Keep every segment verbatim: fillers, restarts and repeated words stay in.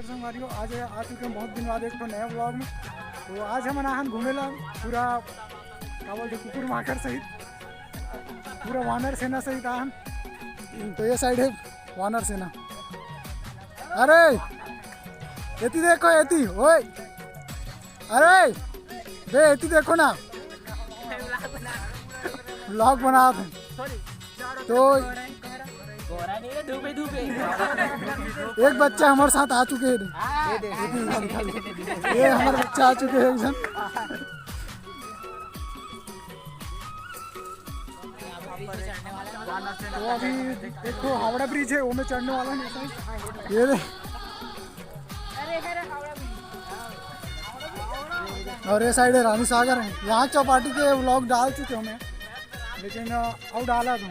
संगवारी हो, आज आ चुके हैं बहुत दिन बाद एक ठो नया ब्लॉग में। तो आज हमन आहन घूमे ला पूरा, का बोलते, कुकुर माकर सहित, पूरा वानर सेना सहित आहन। तो ये साइड है वानर सेना। अरे एती देखो, एती ओए, अरे बे एती देखो ना, ब्लॉग बना दे। तो एक बच्चा हमारे साथ आ चुके हैं। ये हमारे बच्चा आ चुके हैं एक जन। तो अभी देखो हावड़ा ब्रिज है, वो में चढ़ने वाला नहीं। ये दे। और ये साइड है रानी सागर है। यहाँ चौपाटी के ब्लॉग डाल चुके हमें, लेकिन अ, अब डाला तुम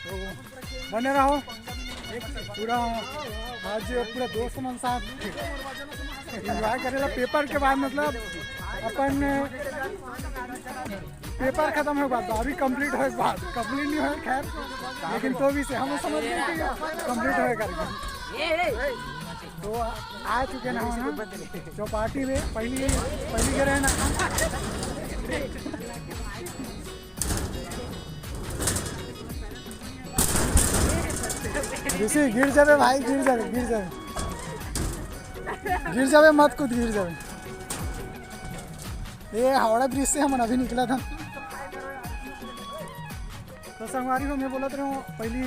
तो बने रहो पूरा। आज पूरा दोस्त मन साथ एंजॉय करेला। पेपर के बाद मतलब अपन पेपर खत्म होए के बाद, अभी कंप्लीट होए के बाद, कंप्लीट नहीं होए खैर, लेकिन तो भी से हम समझ गए कि कंप्लीट होए करके। तो आ चुके ना हम चौपाटी में, पहली पहली गिरे ना। ऋषि गिर जाबे भाई, गिर जाबे, गिर जाबे, गिर जाबे, मत कूद, गिर जाबे। ये हावड़ा ब्रिज से हमन अभी निकला था। तो संगवारी हो, मैं बोलत रहूँ पहली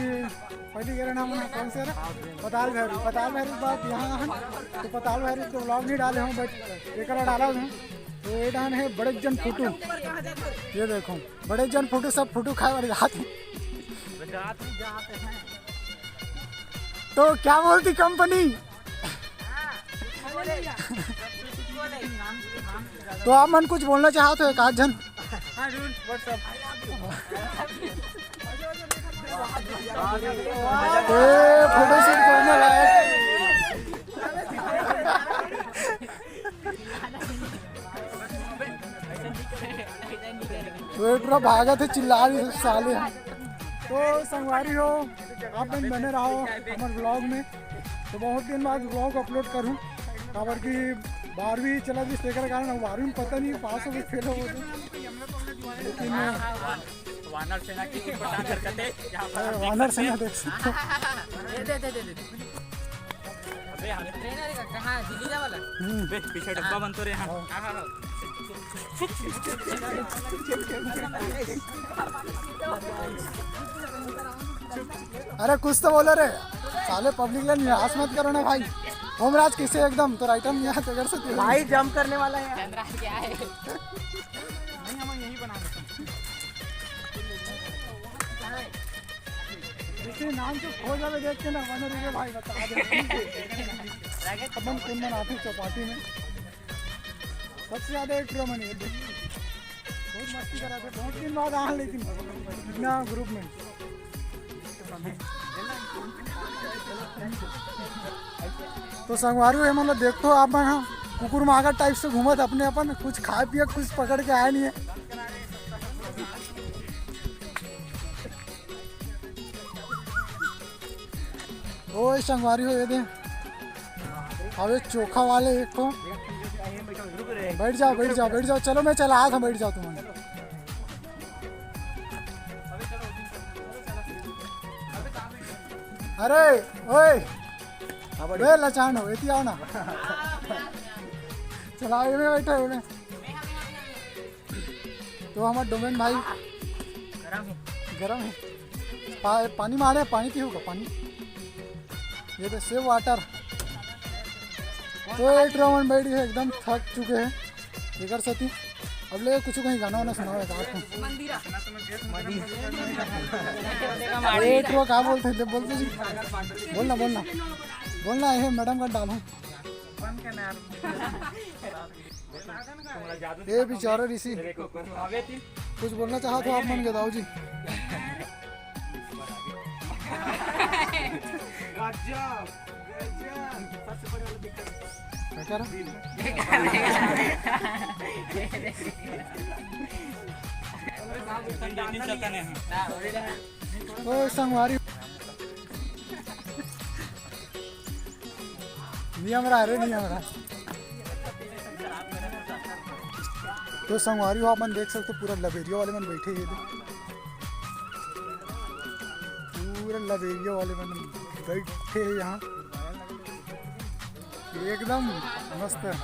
पहली गिरे ना हमन कौन से रहा? पताल भैरू। पताल भैरू के बाद यहाँ हम तो पताल भैरू तो ब्लॉग नहीं डाले हूँ, बट एक डाला हूँ। तो ये डान है बड़े जन फोटो, ये देखो बड़े जन फोटो, सब फोटो खाए वाले हाथ। तो क्या बोलती कंपनी? तो आप मन कुछ बोलना चाहते हो एक आध जन? ए, फोटोशूट करने लायक। तो ये पूरा भागत है, चिल्ला रही है साले। तो संगवारी हो, आप मन बने रहो हमर ब्लॉग में। तो बहुत दिन बाद ब्लॉग अपलोड करूँ, काबर कि बारहवीं चला जिस तेकर कारण बारहवीं में पता नहीं पास हो गए, फेल हो गए। लेकिन वानर सेना की कुछ पता हरकतें यहाँ पर अरे, वानर सेना देख सकते हो। दे दे दे दे दे। अबे, हाँ। ट्रेनर का कहाँ, दिल्ली जा वाला? हम्म। बे, पीछे डब्बा बन तो रहे हैं। हाँ। हाँ, हाँ, हाँ। अरे कुछ तो बोलो रे साले, पब्लिक ला निराश मत करो ना भाई। होमराज कैसे एकदम तो राइटर नहीं आता घर से तू। भाई जंप करने वाला है। चंद्रा क्या है? नहीं, हम यहीं बना देते हैं। इसे नाम से खो जावे देख के ना, मनो रे भाई बता दे। अपन कौन बनाते चौपाटी में? सबसे ज्यादा एक ड्रम है, बहुत मस्ती करा थे, बहुत दिन बाद आन, लेकिन इतना ग्रुप में। तो संगवारी हो, मतलब देखो आप मन ह कुकुर मागर टाइप से घूमत, अपने अपन कुछ खाए पिए कुछ पकड़ के आए नहीं है। ओए संगवारी हो, ये दे अबे चोखा वाले एक ठो। बैठ जाओ, बैठ जाओ, बैठ जाओ। चलो मैं चला था, बैठ जाओ तुम। अरे ओए, हाँ, बड़े। बे लचान हो, एती आओ ना। चला, ये में बैठो, ये में। तो हमार डोमेन भाई गरम है। गरम है। पा-, पानी मारे, पानी पीहू का पानी। ये तो सेव वाटर। तो एक राउंड बैठ गए, एकदम थक चुके हैं। एकर सेती अब ले कुछ कहीं गाना वाना सुनाओ यार। मंदिरा। अरे तो का बोलते थे, बोलते जी। बोलना, बोलना। बोलना, ये मैडम का डालूं। ए बेचारा ऋषि, कुछ बोलना चाहत हो आप मन के दाऊ जी? गजब, गजब। सबसे बड़े वाला दिक्कत। क्या कह रहा? ओ संगवारी। नहीं हमरा, अरे नहीं हमरा। तो संगवारी हो, अपन देख सकते हो, पूरा लबेरिया वाले मन बैठे हे दे, पूरा लबेरिया वाले मन बैठे हे यहाँ, एकदम मस्त है।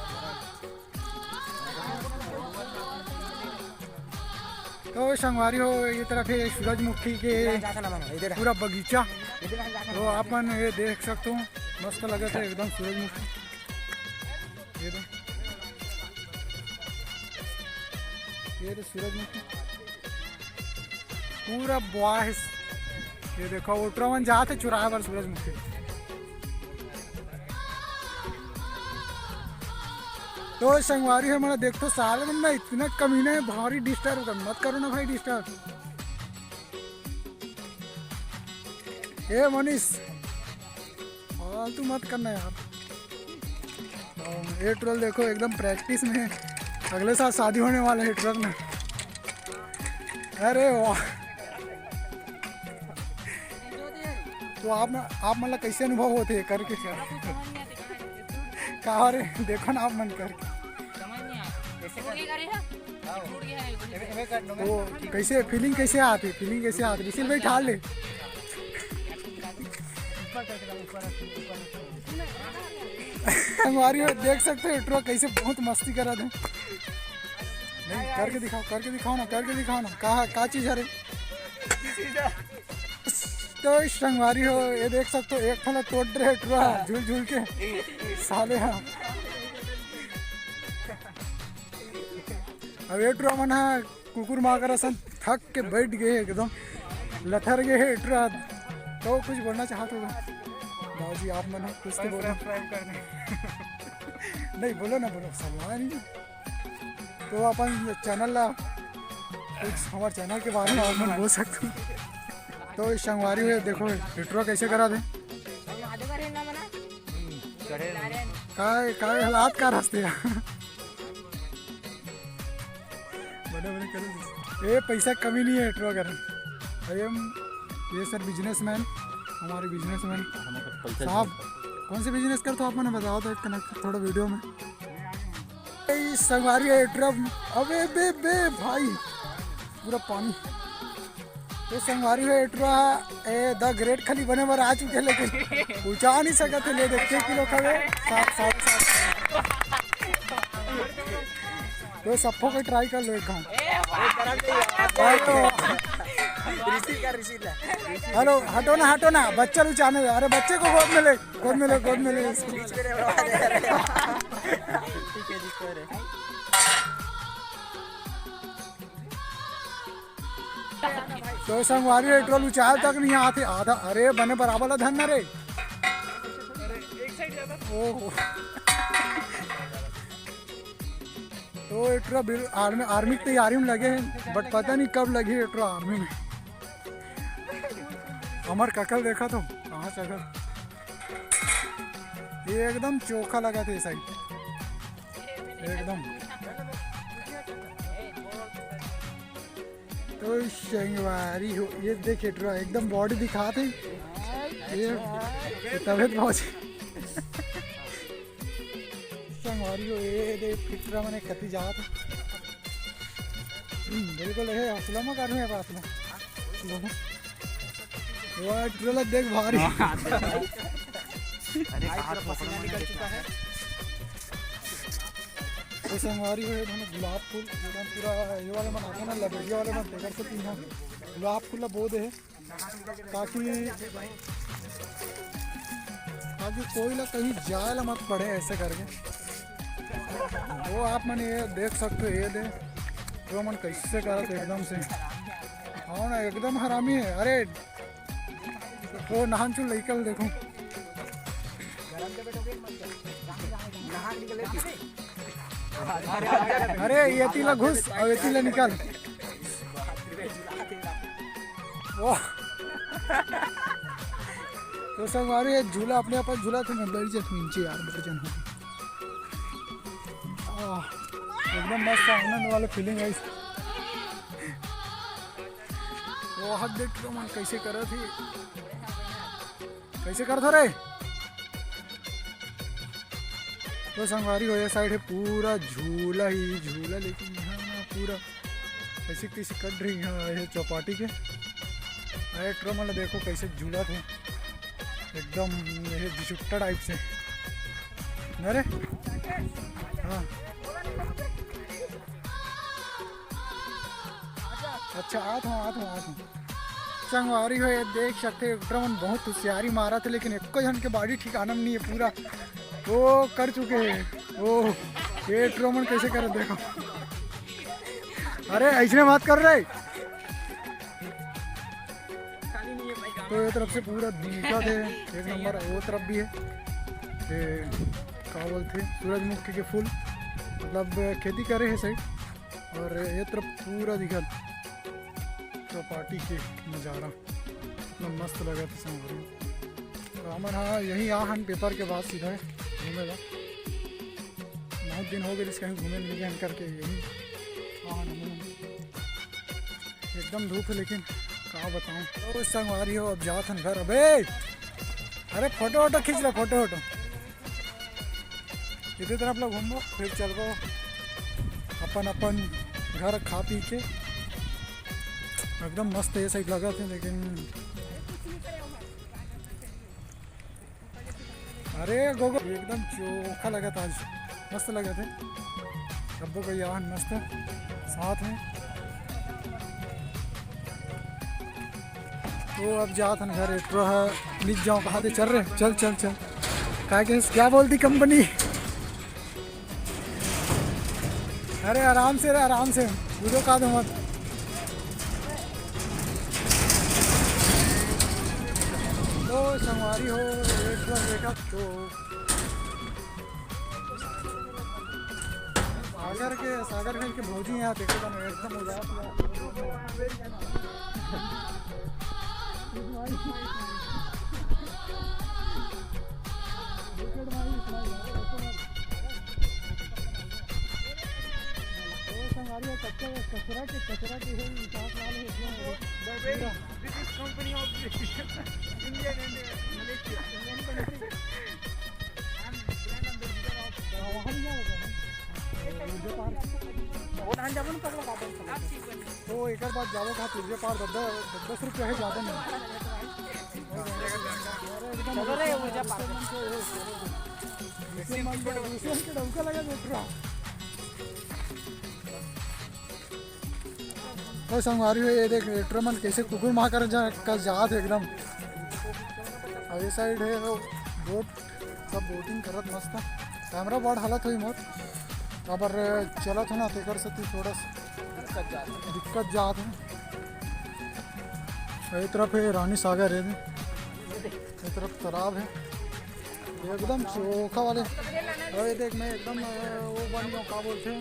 तो संगवारी हो, ये तरफ है सूरजमुखी के पूरा बगीचा। तो आप मन ये देख सकते हो, मस्त लगत है एकदम सूरजमुखी। ये दे, ये दे सूरजमुखी पूरा बॉयज। ये देखो, ओटरा मन जात हे चुराए बर सूरजमुखी। तो संगवारी हो, मैं देख तो साले मन ना इतना कमीना है, भारी डिस्टर्ब कर, मत करो ना भाई डिस्टर्ब। ए मनीष, फालतू मत करना यार। और ये ट्रोल देखो, एकदम प्रैक्टिस में है, अगले साल शादी होने वाला है ट्रोल में। अरे वाह। तो आप, आप मतलब कैसे अनुभव होते हैं करके? कहा रे, देखो ना आप मन करके। तो कैसे फीलिंग कैसे आती, फीलिंग कैसे आती? निखिल भाई ठार ले। संगवारी हो, देख सकते हो ट्रो कैसे बहुत मस्ती करा थे। नहीं, करके दिखाओ, करके दिखाओ ना, करके दिखाओ ना। कहा, का चीज है रे? तो संगवारी हो, ये देख सकते हो, एक ठला टोट रहे ट्रो झूल झूल के साले। हाँ, अब ये ट्रो मन हा कुकुर माकर असन थक के बैठ गए, एकदम लथर गए हे ट्रो। तो कुछ बोलना चाहत होगा बाबूजी, आप मन हा कुछ तो बोलो। नहीं, बोलो ना, बोलो, सवाल नहीं। तो अपन चैनल ला, कुछ हमारे चैनल के बारे में आप मन बोल सकते हो। तो इस संगवारी हुए देखो, ये ट्रो कैसे करा थे। काय, काय हालात का रास्ते हैं। बड़े बड़े करो। ए, पैसा कमी नहीं है, ट्रो कर। आई एम, ये सर बिजनेसमैन, हमारे बिजनेसमैन साहब। कौन से बिजनेस करते हो आप, मैंने बताओ तो एक कनेक्ट थोड़ा वीडियो में। ए, संगवारी है ट्रो, अबे बे बे भाई, पूरा पानी। तो संगवारी हो, एटरा ए द ग्रेट खाली बने बर आ चुके हे, लेकिन ऊंचा नहीं सकत हे। ले देखते कि लोग हवे सात, सात, सात। तो सबको को ट्राई कर लो एक घाव। हेलो, हटो ना, हटो ना, बच्चा ऊंचा नहीं। अरे बच्चे को गोद में ले, गोद में ले, गोद में ले। तो संगवारी, एटरा उचाल तक नहीं आते, आधा, अरे बने बराबर ला धरना रे। ओहो। तो एटरा बिल-, आर्मी, आर्मी की तैयारी में लगे हैं, but पता नहीं कब लगे एटरा आर्मी में। हमार ककल देखा तो कहाँ से अगर ये एकदम चोखा लगा थे साइड एकदम। तो संगवारी हो, ये देख एटरा एकदम बॉडी दिखात हे। ये तबियत बहुत संगवारी हो, ये देख एटरा मने कति जात हे। हम्म, बिल्कुल ये असलम कर रहे हैं असलम। वो ट्रेलर देख भारी। अरे कहाँ पसीना निकल चुका है। तो संगवारी हो, मैंने गुलाब फूल, एकदम पूरा ये वाले मन आते ना, लबेरिया वाले मन, तेकर से तीन गुलाब फूल ला बो दे हे, ताकि, ताकि कोई ला कहीं जाए ला मत पड़े ऐसे करके। वो आप मन ये देख सकते हो, ये दे, वो मन कैसे करत एकदम से। हाँ ना, एकदम हरामी है। अरे वो नाम चुन लइका ल देखो। अरे, ये तीला घुस, अब ये तीला निकाल। वो। तो संगवारी, ये झूला अपने आप झूला थे, मैं बैठ जाता हूँ नीचे यार, बैठ जाना। आह, एकदम मस्त आनंद वाला फीलिंग है। वो हाथ देख के मन कैसे करत हे, कैसे करत हो रे? तो संगवारी हो, ये side हे पूरा झूला ही झूला, लेकिन यहाँ ना पूरा ऐसे कैसे कट रही है ये चौपाटी के। अरे ट्रो मन देखो कैसे झूला थे, एकदम ये जिसुट्टा type से। अरे हाँ, अच्छा, आत हूँ, आत हूँ, आत हूँ। संगवारी हो, ये देख सकते हो, ट्रो मन बहुत होशियारी मारा थे, लेकिन एको झन के body ठिकाना में नहीं है पूरा। वो कर चुके हैं। ओ, ये ट्रो मन कैसे कर, देखो। अरे, ऐसने बात कर रहे। तो ये तरफ से पूरा दिखा थे, एक नंबर। वो तरफ भी है, ये का बोलते हैं, सूरजमुखी के फूल, मतलब खेती करे है side। और ये तरफ पूरा दिखल चौपाटी के नज़ारा, इतना मस्त लगा था संगवारी। तो हमन हा यही आ हन paper के बाद सीधा घूमे ला। बहुत दिन हो गए कहीं घूमे नहीं गए हन करके यही आ हन हमन। एकदम धूप है, लेकिन का बताऊँ। तो संगवारी हो, अब जात हन घर। अबे, अरे फोटो वोटो खींच लो, फोटो वोटो। इधर तरफ ला घूमबो, फिर चलबो अपन अपन घर खा पी के। एकदम मस्त ये side लगा थे, लेकिन अरे गोगो एकदम चोखा लगा था आज, मस्त लगा थे। अब्बो का यान मस्त साथ में। तो अब जात हन घर, एट्रो ह मिल जाओ कहा थे। चल रे, चल चल चल। का के क्या बोलती कंपनी? अरे आराम से रे, आराम से, कूदो का दो मत। तो संगवारी हो, एट्रो बेटा तो सागर के, सागर भाई के भौजी यहाँ देखे जाना एकदम उदास हुआ। संगवारी हो, कचरा, कचरा के, कचरा के है, साफ लाल है, इसमें This is company of Indian and Malaysia. Indian country. And brand ambassador of the वहाँ नहीं जाओगे? वो धान जाबो ना पगला बाबा। तो एक बार जाबो कहाँ तुझे पार दस दस रुपया है, ज़्यादा नहीं। चलो रे, ऊर्जा पार। दूसरे के डौका लगा देख रहा। तो संगवारी हो, ये देख, ट्रेक्टर मन कैसे कुकुर माँ कर जा, कर जात हे एकदम। और ये side है वो boat, सब boating करत मस्त। Camera बड़ हालत होई मोर, काबर चलत हो ना, तेकर सेती थोड़ा सा दिक्कत जात हे। और ये तरफ है रानी सागर है, ये तरफ तालाब है, एकदम चोखा वाले। और ये देख, मैं एकदम, अ, वो बन गया हूँ, का बोलते हैं,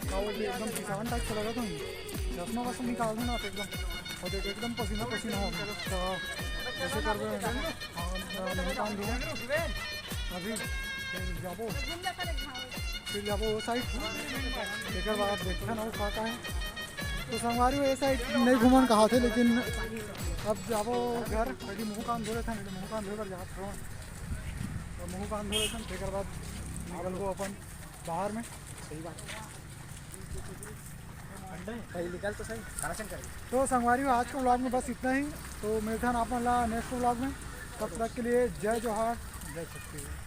का बोलते हैं, एकदम किसान type से लगा था। चश्मा वश्मा निकाल दो ना आप एकदम, और देख, एकदम पसीना पसीना हो गया। तो ऐसे कर रहे हैं, हाँ, अ, मुँह कान धो, अभी फिर जाबो, फिर जाबो वो side, एक बार देखा ना वो का का है। तो संगवारी हो, ये side नहीं घूमन कहा थे, लेकिन अब जाबो घर, पहले मुँह कान धो लेथन, पहले मुँह कान धोए बर जात रहो। तो मुँह कान धो लेथन, तेकर बाद निकलबो अपन बाहर में। सही बात है। भाई निकल तो सही, कहाँ से करेंगे? तो संगवारी हो, आज के vlog में बस इतना ही। तो मिलथन आप मन ला next vlog में, तब तक के लिए जय जोहार, जय छत्तीसगढ़।